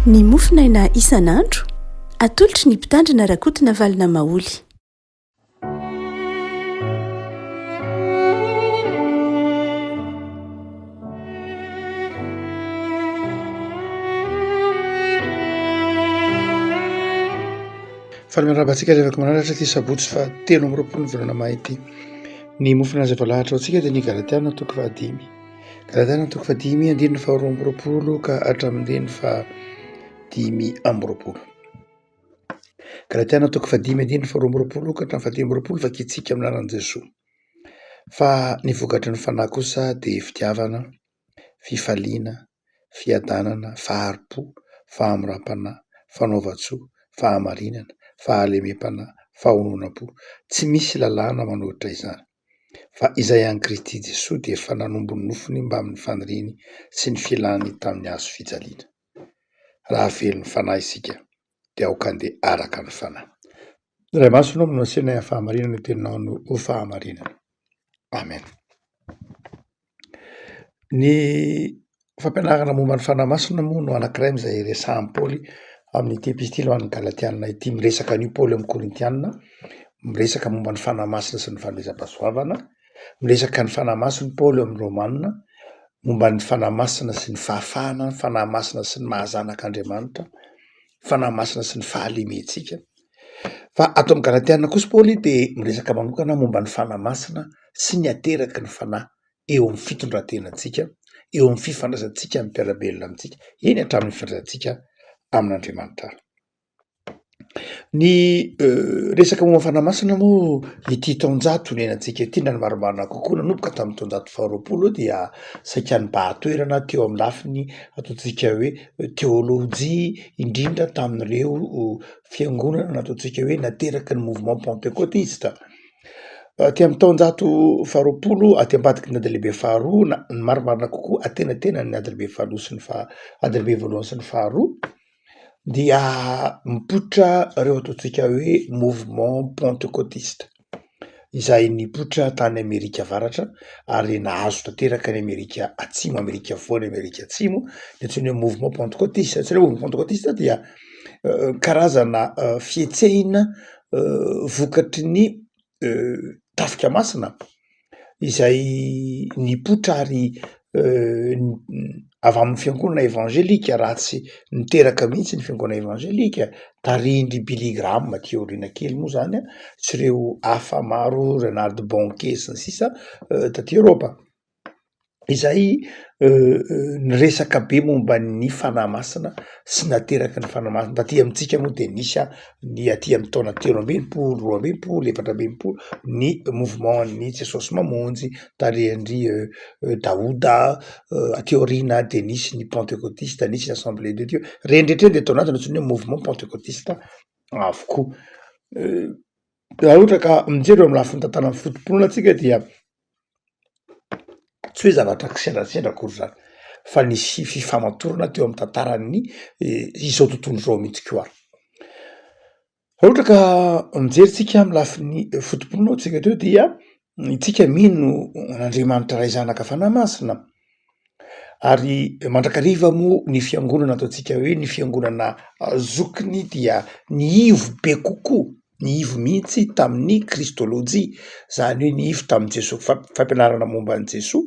Ny mofonaina isan'andro, atolotry ny Mpitandrina Rakotonavalona Maholy. Faly miarahaba antsika ry havako manaraka ity sabotsy faha 23 ny volana may ity. Ny mofona izay voalahatra ho antsika dia ny Galatiana toko fahadimy. Galatiana toko fahadimy andininy faha 22 ka hatramin'ny andininy faha 25. Galatiana toko fahadimy andininy faha 22 ka hatramin'ny faha 25 vakintsika amin'ny anaran'i Jesoa. Fa ny vokatry ny fanahy kosa dia fitiavana, fifaliana, fiadanana, fahari-po, fahamoram-panahy, fanaovan-tsoa, fahamarinana, fahalemem-panahy, fahononam-po. Tsy misy lalàna manohitra izany. Fa izay an'i Kristy Jesoa dia efa nanombo ny nofony mbamin'ny faniriany sy ny filany tamin'ny hazo fijaliana. Raha velon'ny Fanahy isika, dia aoka handeha araka ny Fanahy. Ray Masina ô, nasianay amin'ny fahamarinana ny teninao no ho fahamarinana. Amen. Ny fampianarana momba ny Fanahy Masina moa no anankiray amin'izay resahan'i Paoly amin'ity epistily ho an'ny Galatiana ity. Miresaka an'io Paoly amin'ny Korintiana, miresaka momba ny Fanahy Masina sy ny fanomezam-pahasoavana, miresaka ny Fanahy Masina Paoly amin'ny Romana, momba ny Fanahy Masina sy ny fahafahana, ny Fanahy Masina sy ny maha zanak'Andriamanitra, Fanahy Masina sy ny fahalementsika. Fa ato amin'ny Galatiana kosa Paoly dia miresaka manokana momba ny Fanahy Masina sy ny ateraky ny Fanahy eo amin'ny fitondran-tenantsika, eo amin'ny fifandraisantsika amin'ny mpiara-belona amintsika, eny hatramin'ny fifandraisantsika amin'Andriamanitra ary. Ny resaka momba ny Fanahy Masina moa ity taonjato niainantsika ity na ny marimarina kokoa nanomboka tamin'ny taonjato faharoapolo dia saika nibahan-toerana teo amin'ny lafiny ataontsika hoe teolojia indrindra tamin'ireo fiangonana nataontsika hoe nateraky ny mouvement pentekotista. Aty amin'ny taonjato faharoapolo aty ambadiky ny ady lehibe faharoa na ny marimarina kokoa antenatenan'ny ady lehibe faharoa sy ny faha- ady lehibe voalohany sy ny faharoa dia mipoitra ireo ataontsika hoe mouvement pentekotista izay nipoitra tany Amerika Avaratra ary nahazo tanteraka any Amerika Atsimo, Amerika Afovoany, Amerika Atsimo, ny antsoina hoe mouvement pentekotista. Antsoina hoe mouvement pentekotista dia karazana fihetsehina vokatry ny tafika masina izay nipoitra ary avy amin'ny fiangonana evanjelika raha tsy niteraka mihitsy ny fiangonana evanjelika tarihin-dry Billy Graham aty aoriana kely moa zany an, sy ireo hafa maro Reinhard Bonnke sy ny sisa taty Eoropa. Izay niresaka be momba ny fanahy masina sy nateraky ny fanahy masina, taty amintsika moa de nisy ny aty amin'ny taona 63, 62, 64 ny mouvement an'ny Jesosy Mamonjy tarihan-dry Daoda, aty aoriana de nisy ny pantekotista, nisy ny assemblée de Dieu, reny rehetra reny de tao anatin'ny antsoina hoe mouvement pantekotista avokoa. Raha ohatra ka mijery eo amin'ny lafiny tantaran'ny foto-pinoana tsika dia tsy hoe zavatra kisendrasendra akory zany fa nisy fifamatorana teo amin'ny tantaran'ny izao tontolo izao mihitsy koa ary. Raha ohatra ka mijery tsika amin'ny lafiny foto-pinoana hoy tsika teo dia itsika mino an'Andriamanitra Ray Zanaka Fanahy Masina ary mandrakariva moa ny fiangonana ataontsika hoe ny fiangonana zokiny dia niivo be kokoa, niivo mihitsy tamin'ny kristolojia, zany hoe niivo tamin'i Jesoa, fampianarana momba an'i Jesoa,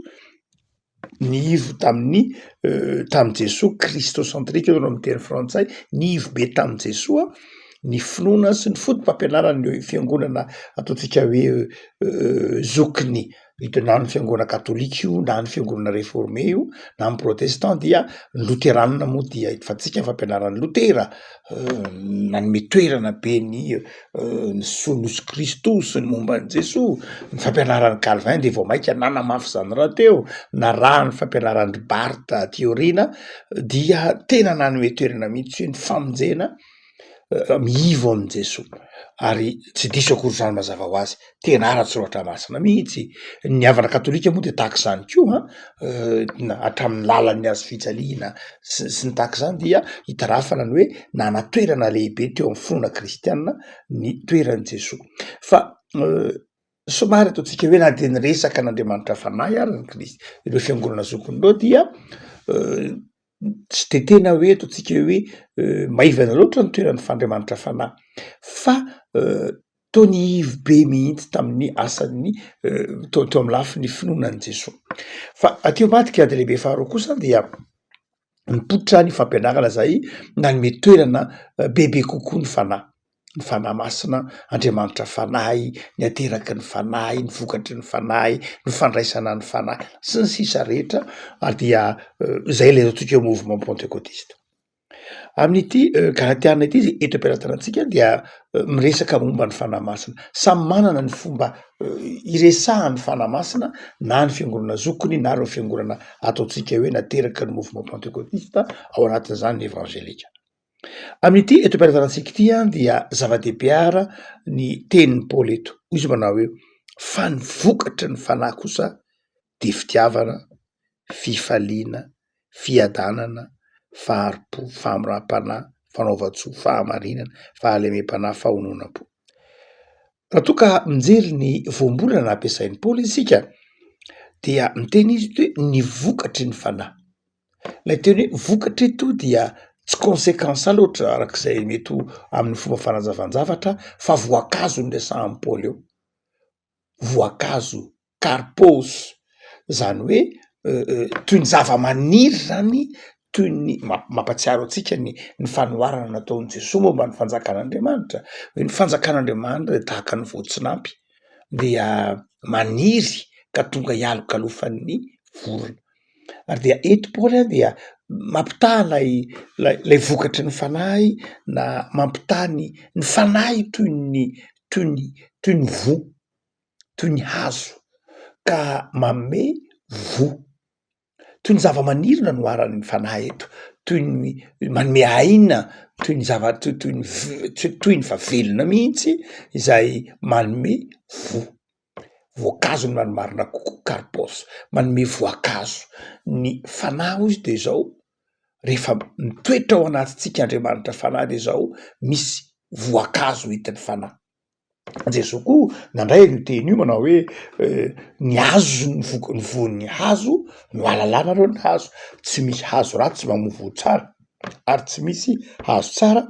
niivo tamin'ny tamin'i Jesoa, christocentrique hono amin'ny teny frantsay, niivo be tamin'i Jesoa ny finoana sy ny foto-pampianaran'ny fiangonana ataontsika hoe zokiny. Mety na ny fiangonana katolika io na ny fiangonana reforme io na ny protestant dia ny loterana moa dia efa antsika ny fampianaran'i Lotera nanome toerana be ny ny solus Christus ny momba an'i Jesoa, ny fampianaran'i Calvin de vao maika nanamafy izany rahateo, narahan'ny fampianaran'i Barth aty aoriana dia tena nanome toerana mihitsy hoe ny famonjena miivo amin'i Jesoa ary tsy diso akory izany mazava ho azy, tena ara-tsoratra masina mihitsy, ny havana katolika moa de tahaka izany koa an, hatramin'ny lalan'ny hazo fijaliana sy sy ny tahaka izany dia itarafana ny hoe nana-toerana lehibe teo amin'ny finoana kristianina ny toeran'i Jesoa fa somary ataontsika hoe na de niresaka an'Andriamanitra fanahy ary ny kristy ireo fiangonana zokiny ireo dia. Tsy de tena hoe ataontsika hoe maivana loatra ny toeran'ny f'Andriamanitra fanahy fa toa nihivo be mihitsy tamin'ny asan'ny teo teo amy lafiny finoana an'i Jesoa. Fa aty ambadika ady lehibe faharoa kosa dia nipoitra ny fampianarana zay nanome toerana bebe kokoa ny fanahy. Ny fanahy masina, Andriamanitra fanahy, ny ateraky ny fanahy, ny vokatry ny fanahy, ny fandraisana ny fanahy sy ny sisa rehetra ary dia zay ilay ataontsika hoe mouvement pentekotista. Amin'ity galatiana ity izy eto am-pelatanantsika dia miresaka momba ny fanahy masina. Samy manana ny fomba iresahan'ny fanahy masina na ny fiangonana zokiny na ireo fiangonana ataontsika hoe nateraky ny mouvement pentekotista ao anatin'izany ny evanjelika. Amin'ity eto am-pelatanantsika ity dia zava-dehibe ara ny tenin'i Paoly eto, hoy izy manao hoe fa ny vokatry ny fanahy kosa dia fitiavana, fifaliana, fiadanana, fahari-po, fahamoram-panahy, fanaovan-tsoa, fahamarinana, fahalemem-panahy, fahononam-po. Raha toa ka mijery ny voambolana nampiasain'i Paoly isika dia miteny izy hoe ny vokatry ny fanahy. Ilay teny hoe vokatra eto dia tsy consequence loatra arak'izay mety ho amin'ny fomba fanazavan-javatra fa voankazo no resahan'i Paoly eo, voankazo, karpos, zany hoe toy ny zava-maniry zany, toy ny mampahatsiaro antsika ny ny fanoharana nataon'i Jesoa momba ny fanjakan'Andriamanitra, hoe ny fanjakan'Andriamanitra dia tahaka ny voatsinampy dia maniry ka tonga hialokalofan'ny vorona. Ary dia eto Paoly a dia mampitaha ilay ilay ilay vokatry ny fanahy na mampitaha ny ny fanahy toy ny toy ny toy ny voa, toy ny hazo ka manome voa. Toy ny zava-maniry no anoharan'ny fanahy eto, toy ny manome aina, toy ny zava- toy toy ny v- toy ny fa velona mihitsy izay manome voa. Voankazo no marimarina kokoa, karpos, manome voankazo. Ny fanahy hozy de zao, rehefa mitoetra ao anatintsika Andriamanitra fanahy de zao misy voankazo entin'ny fanahy. Jesoa koa nandray an'io teny io manao hoe ny hazo ny vok- ny voan'ny hazo no ahalalanareo ny hazo, tsy misy hazo ratsy mamoa voa tsara ary tsy misy hazo tsara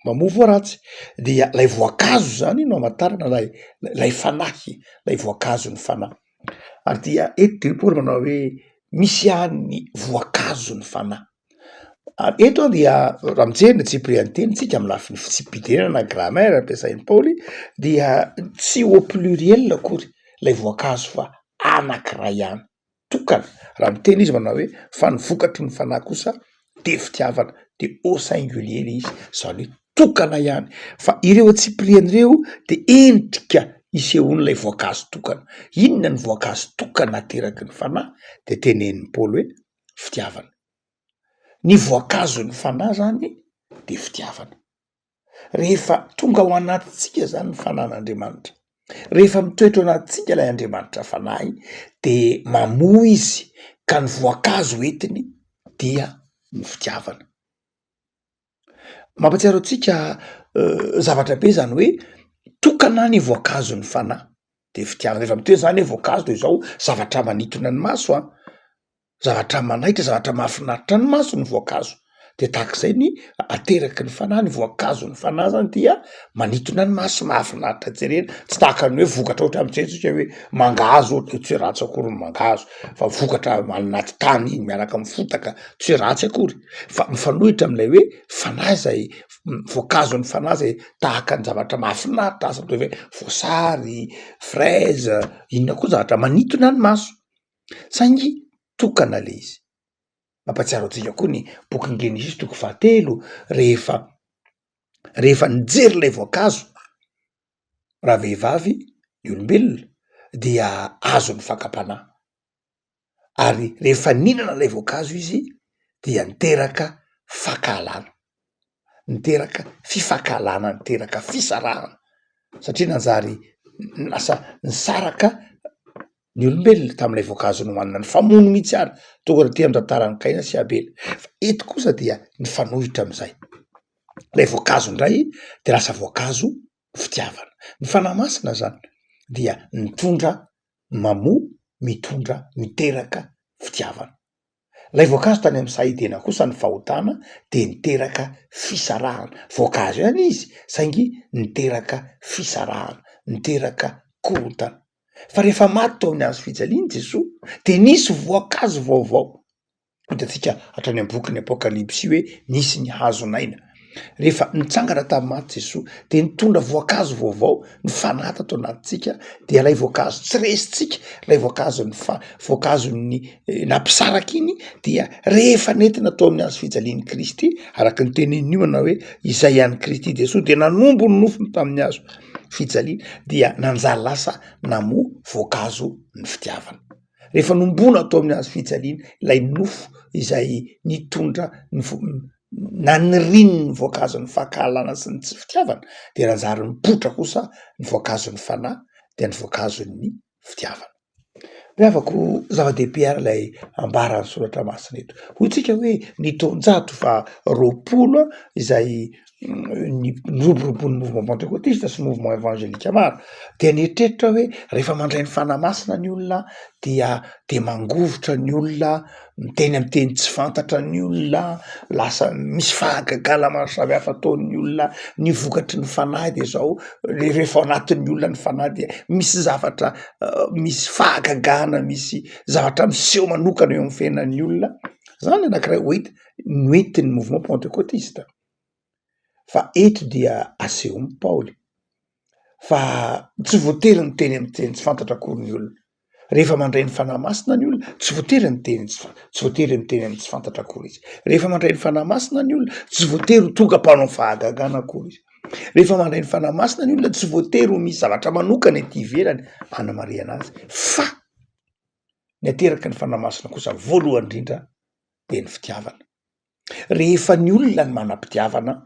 mamoa voa ratsy, dia lay voankazo zany no amantarana lay lay fanahy, lay voankazon'ny fanahy, ary dia eto de Paoly manao hoe misy ihany ny voankazon'ny fanahy, ary eto aho dia raha mijery ny antsipirian'ny teny tsika amin'ny lafiny fitsipi-pitenenana na grammaire ampiasain'i Paoly dia tsy au pluriel akory lay voankazo fa anankiray ihany. tokana, raha miteny izy manao hoe fa ny vokatry ny fanahy kosa de fitiavana, de au singulier le izy, zany hoe tokana ihany, fa ireo antsipiriany ireo de endrika isehoan'ilay voankazo tokana, inona ny voankazo tokana ateraky ny fanahy? De tenenin'i Paoly hoe fitiavana, ny voankazon'ny fanahy zany de fitiavana. Rehefa tonga ao anatintsika zany ny fanan'Andriamanitra, rehefa mitoetra ao anatintsika ilay Andriamanitra fanahy de mamoa izy ka ny voankazo entiny dia ny fitiavana. Mampahatsiaro antsika zavatra be zany hoe tokana ny voankazon'ny fanahy de fitiavana, rehefa miteny zany hoe voankazo de zao zavatra manintona ny maso an. Zavatra manaitra, zavatra mahafinaritra ny maso ny voankazo, de tahak'izay ny ateraky ny fanahy, ny voankazon'ny fanahy zany dia manintona ny maso, mahafinaritra jerena, tsy tahaka ny hoe vokatra ohatra mijery tsika hoe mangahazo ohatra, tsy hoe ratsy akory ny mangahazo fa vokatra anaty tany iny miaraka amy fotaka tsy hoe ratsy akory fa mifanohitra am'ilay hoe fanahy zay voankazon'ny fanahy zay tahaka ny zavatra mahafinaritra asa toy hoe voasary, fraise, inona koa zavatra manintona ny maso. Saingy tokana le izy. Mampahatsiaro antsika koa ny bokin'i Genesisy toko fahatelo rehefa rehefa nijery ilay voankazo ravehivavy ny olombelona dia azon'ny fakam-panahy, ary rehefa nihinana ilay voankazo izy dia niteraka fankahalana. niteraka fifankahalana, niteraka fisarahana satria nanjary lasa nisaraka ny olombelona tamin'ilay voankazo nohanina, nifamono mihitsy ary tonga taty amin'ny tantaran'i Kaina sy Abela, fa eto kosa dia nifanohitra am'izay, ilay voankazo indray de lasa voankazo fitiavana, ny fanahy masina zany dia nitondra mamoa, mitondra miteraka fitiavana. Ilay voankazo tany amin'ny saha Edena kosa ny fahotana dia niteraka fisarahana. Voankazo ihany izy saingy niteraka fisarahana, niteraka korontana. Fa rehefa maty teo amin'ny hazo fijaliana Jesoa dia nisy voankazo vaovao. Hitantsika hatrany amin'ny bokin'ny Apokalypsy hoe nisy ny hazon'aina. Rehefa nitsangana tamin'ny maty Jesoa dia nitondra voankazo vaovao ny fanahy tato anatintsika, dia ilay voankazo tsy resintsika, ilay voankazon'ny fa- voankazon'ny nampisaraka iny dia rehefa nentina tao amin'ny hazo fijalian'i Kristy, araka ny tenin'ny olona hoe izay an'i Kristy Jesoa dia nanombo ny nofony tamin'ny hazo fijaliana dia nanjary lasa namoa voankazo ny fitiavana. Rehefa nomboana tao amin'ny hazo fijaliana ilay nofo izay nitondra ny naniriny ny voankazon'ny fankahalana sy ny tsy fitiavana dia nanjary nipoitra kosa ny voankazon'ny fanahy dia ny voankazon'ny fitiavana. Ry havako, zava-dehibe ary ilay ambaran'ny soratra masina eto. Hoy tsika hoe ny taonjato faha 20 izay niroboroboan'ny mouvement pentecotiste sy mouvement évangélique maro dia nieritreritra hoe rehefa mandray ny fanahy masina ny olona dia de mangovitra ny olona, miteny amy teny tsy fantatra ny olona, lasa misy fahagagana maro samy hafa ataon'ny olona, ny vokatry ny fanahy de zao, le rehefa ao anatin'ny olona ny fanahy dia misy zavatra misy fahagagana, misy zavatra miseho manokana eo amy fiainan'ny olona, zany anankiray hoent- noentin'ny mouvement pentecotiste. Fa eto dia asehon'i Paoly fa tsy voatery miteny amy teny tsy fantatra akory ny olona. Rehefa mandray ny Fanahy Masina ny olona, tsy voatery miteny tsy fa- tsy voatery miteny amin'ny tsy fantatra akory izy. Rehefa mandray ny Fanahy Masina ny olona, tsy voatery ho tonga mpanao fahagagana akory izy. Rehefa mandray ny Fanahy Masina ny olona, tsy voatery ho misy zavatra manokana ety ivelany anamarihana azy fa ny ateraky ny Fanahy Masina kosa voalohany indrindra dia ny fitiavana. Rehefa ny olona no manam-pitiavana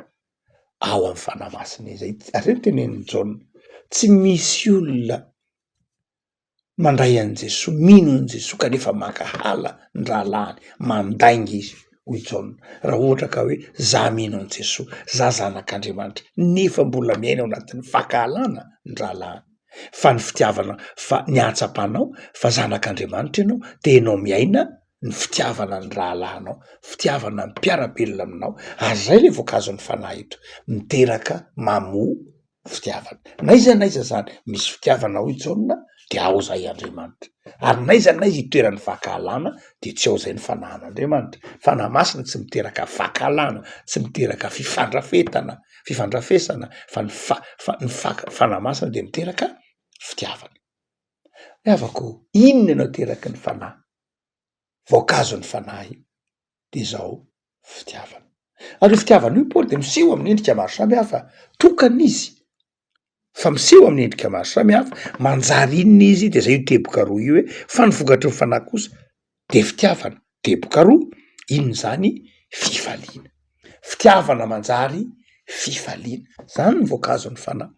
ao amin'ny Fanahy Masina izay, ary zay no tenenin'i Jaona, tsy misy olona mandray an'i Jesoa, mino an'i Jesoa kanefa mankahala ny rahalahiny, mandainga izy hoy Jaona, raha ohatra ka hoe za mino an'i Jesoa, za zanak'Andriamanitra, nefa mbola miaina ao anatin'ny fankahalana ny rahalahiny, fa ny fitiavana, fa ny ahatsapanao fa zanak'Andriamanitra ianao de ianao miaina ny fitiavana ny rahalahinao, fitiavana ny mpiara-belona aminao, ary zay le voankazon'ny fanahy eto, miteraka mamoa fitiavana. N'aiza n'aiza zany misy fitiavana hoy Jaona de ao zay Andriamanitra, ary n'aiza n'aiza itoeran'ny fankahalana de tsy ao zay ny fanahin'Andriamanitra. Fanahy Masina tsy miteraka fankahalana, tsy miteraka fifandrafetana, fifandrafesana fa ny fa- fa ny fak- Fanahy Masina de miteraka fitiavana. Ry havako, inona no ateraky ny fanahy? Voankazon'ny fanahy de zao fitiavana. Ary io fitiavana io Paoly de miseho amin'ny endrika maro samy hafa, tokana izy fa miseho amin'ny endrika maro samy hafa, manjary inona izy de zay io teboka roa io hoe fa ny vokatry ny fanahy kosa de fitiavana, teboka roa, inona zany? Fifaliana, fitiavana manjary fifaliana, zany ny voankazon'ny fanahy.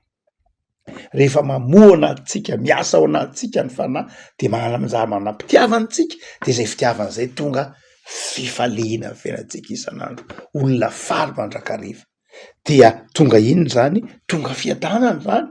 Rehefa mamoha ao anatintsika, miasa ao anatintsika ny fanahy de manjary manam-pitiavana tsika de zay fitiavana zay tonga fifaliana ny fiainantsika isan'andro, olona faly mandrakariva, dia tonga inona zany? Tonga fiadanana zany,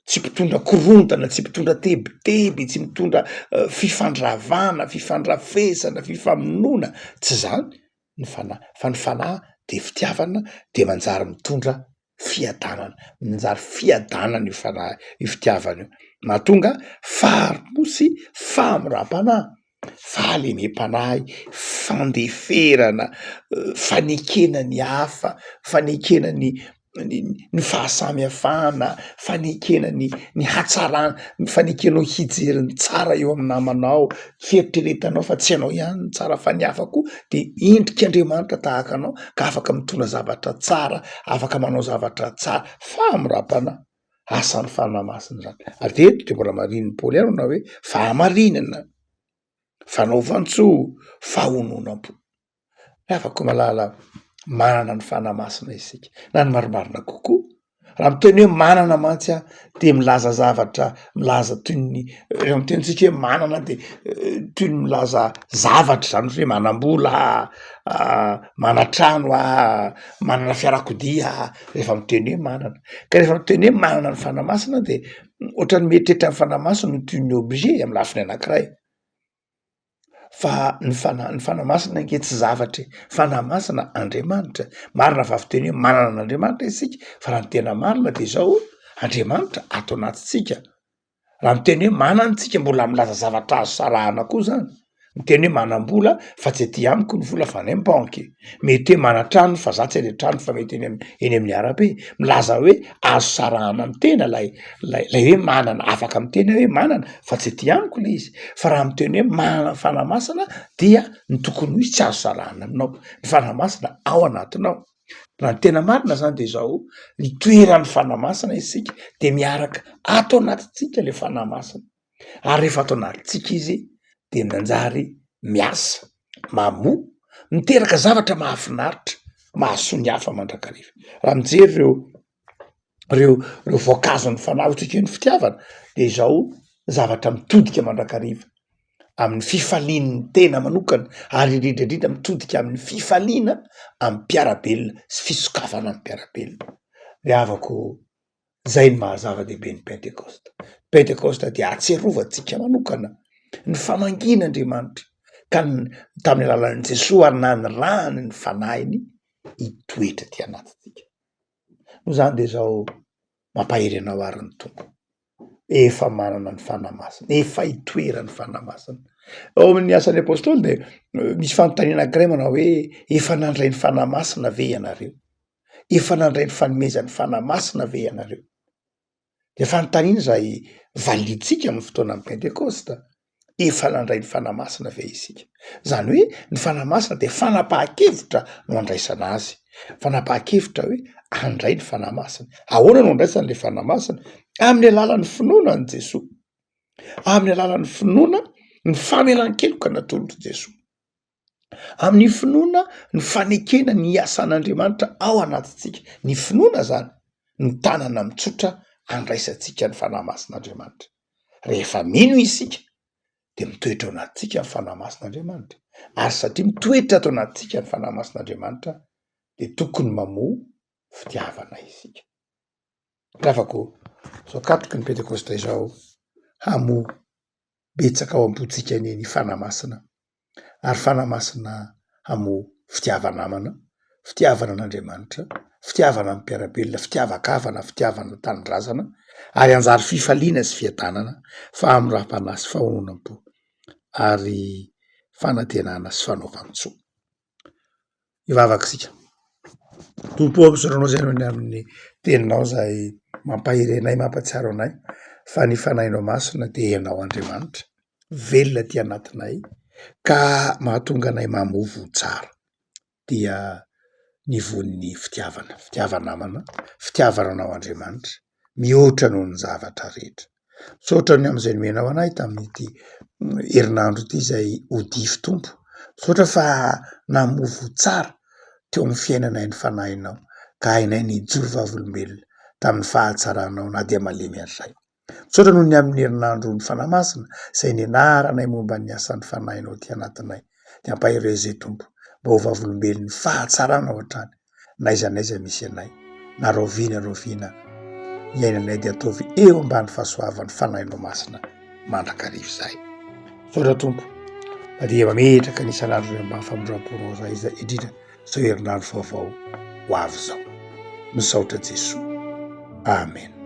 tsy mpitondra korontana, tsy mpitondra tebiteby, tsy mitondra fifandravana, fifandrafesana, fifamonoana, tsy zany ny fanahy fa ny fanahy de fitiavana de manjary mitondra fiadanana, manjary fiadanana io fanahy io fitiavana io, mahatonga fahari-po sy fahamoram-panahy, fahalemem-panahy, fandeferana, fanekena ny hafa, fanekena ny ny fahasamihafana, fanekena ny ny hatsarana, ny fanekenao hijery ny tsara eo amin'ny namanao, fieritreretanao fa tsy ianao ihany no tsara fa ny hafa koa de endrik'Andriamanitra tahaka anao ka afaka mitondra zavatra tsara, afaka manao zavatra tsara, fahamoram-panahy, asan'ny Fanahy Masina izany, ary de eto de mbola marihin'i Paoly ihany manao hoe fahamarinana, fanaovan-tsoa, fahononam-po. Ry havako malala, manana ny Fanahy Masina isika, na ny marimarina kokoa, raha miteny hoe manana mantsy aho de milaza zavatra milaza toy ny rehefa miteny tsika hoe manana de toy ny milaza zavatra zany ohatra hoe manam-bola aho, manan-trano aho, manana fiarakodia aho, rehefa miteny hoe manana, ka rehefa miteny hoe manana ny Fanahy Masina de ohatran'ny mieritreritra ny Fanahy Masina ho toy ny objet amy lafiny anakiray. Fa ny fana- ny Fanahy Masina ange tsy zavatra e, Fanahy Masina Andriamanitra. Marina fa fiteny hoe manana an'Andriamanitra isika, fa raha ny tena marina de zao, Andriamanitra ato anatintsika. Raha miteny hoe manana tsika mbola milaza zavatra azo sarahana koa zany, miteny hoe manam-bola fa tsy aty amiko ny vola fa any am banky, mety hoe manan-trano fa za tsy any an-trano fa mety eny am- eny amin'ny arabe, milaza hoe azo sarahana amy tena lay lay lay hoe manana, afaka miteny aho hoe manana fa tsy aty amiko le izy, fa raha miteny hoe manana fanahy masina dia ny tokony ho izy tsy azo sarahana aminao, ny fanahy masina ao anatinao. Raha ny tena marina zany de zao, ny toeran'ny fanahy masina isika de miaraka ato anatintsika le fanahy masina, ary rehefa ato anatintsika izy de manjary miasa, mamoa, miteraka zavatra mahafinaritra, mahasoa ny hafa mandrakariva. Raha mijery reo reo reo voankazon'ny fanahy hoy tsika hoe ny fitiavana de izao zavatra mitodika mandrakariva amin'ny fifalian'ny tena manokana ary indrindra indrindra mitodika amin'ny fifaliana amin'ny mpiara-belona sy fisokafana amin'ny mpiara-belona. Ry havako, zay ny maha zava-dehibe ny pentekosta. Pentekosta dia ahatsiarovantsika manokana ny famangian'Andriamanitra ka ny tamin'ny alalan'i Jesoa ary nanirahany ny fanahiny hitoetra aty anatintsika. Noho izany de zao mampahery anao ary ny Tompo. Efa manana ny Fanahy Masina, efa itoeran'ny Fanahy Masina. Ao amin'ny asan'ny apôstôly de misy fanontaniana anankiray manao hoe efa nandray ny Fanahy Masina ve ianareo? Efa nandray ny fanomezan'ny Fanahy Masina ve ianareo? De fanontaniana izay valiantsika amin'ny fotoanan'ny Pentekosta. Efa nandray ny Fanahy Masina ve isika? Zany hoe ny Fanahy Masina de fanapahan-kevitra no andraisana azy, fanapahan-kevitra hoe handray ny Fanahy Masina. Ahoana no andraisana le Fanahy Masina? Amin'ny alalan'ny finoana an'i Jesoa, amin'ny alalan'ny finoana ny famelan-keloka natolotr'i Jesoa, amin'ny finoana ny fanekena ny asan'Andriamanitra ao anatintsika. Ny finoana zany no tanana mitsotra andraisantsika ny Fanahy Masin'Andriamanitra. Rehefa mino isika de mitoetra ao anatintsika ny Fanahy Masin'Andriamanitra, ary satria mitoetra ato anatintsika ny Fanahy Masin'Andriamanitra de tokony mamoa fitiavana isika. Ravako zao katoky ny Pentekosta izao hamoa betsaka ao am-pontsika anie ny Fanahy Masina, ary Fanahy Masina hamoa fitiava-namana, fitiavana an'Andriamanitra, fitiavana ny mpiara-belona, fitiavan-kavana, fitiavana tanindrazana, ary hanjary fifaliana sy fiadanana, fahamoram-panahy sy fahononam-po, ary fanantenana sy fanaovan-tsoa. Hivavaka isika. Tompo ô, misaotra anao izay noho ny amin'ny teninao izay mampahery anay, mampahatsiaro anay fa ny fanahinao masina dia ianao Andriamanitra, velona aty anatinay ka mahatonga anay mamoa voa tsara, dia ny voan'ny fitiavana, fitiava-namana, fitiavana anao Andriamanitra mihoatra noho ny zavatra rehetra. Misaotra ny amin'izay nomenao anay tamin'ity herinandro ity izay ho dify Tompo. Misaotra fa namoa voa tsara teo amin'ny fiainanay ny fanahinao ka hainay nijoro vavolombelona tamin'ny fahatsaranao na dia malemy aza izay. Misaotra noho ny amin'ny herinandro ny Fanahy Masina izay nianaranay momba ny asan'ny Fanahinao aty anatinay. Dia ampaherezo izay Tompo mba ho vavolombelon'ny fahatsaranao hatrany n'aiza n'aiza misy anay, na rahoviana rahoviana iainanay dia ataovy eo ambany fahasoavan'ny Fanahinao Masina mandrakariva izahay. Misaotra Tompo fa dia mametraka ny isan'andro eo ambany famindram-ponao izahay izay indrindra izao herinandro vaovao ho avy izao. Misaotra Jesoa. Amen.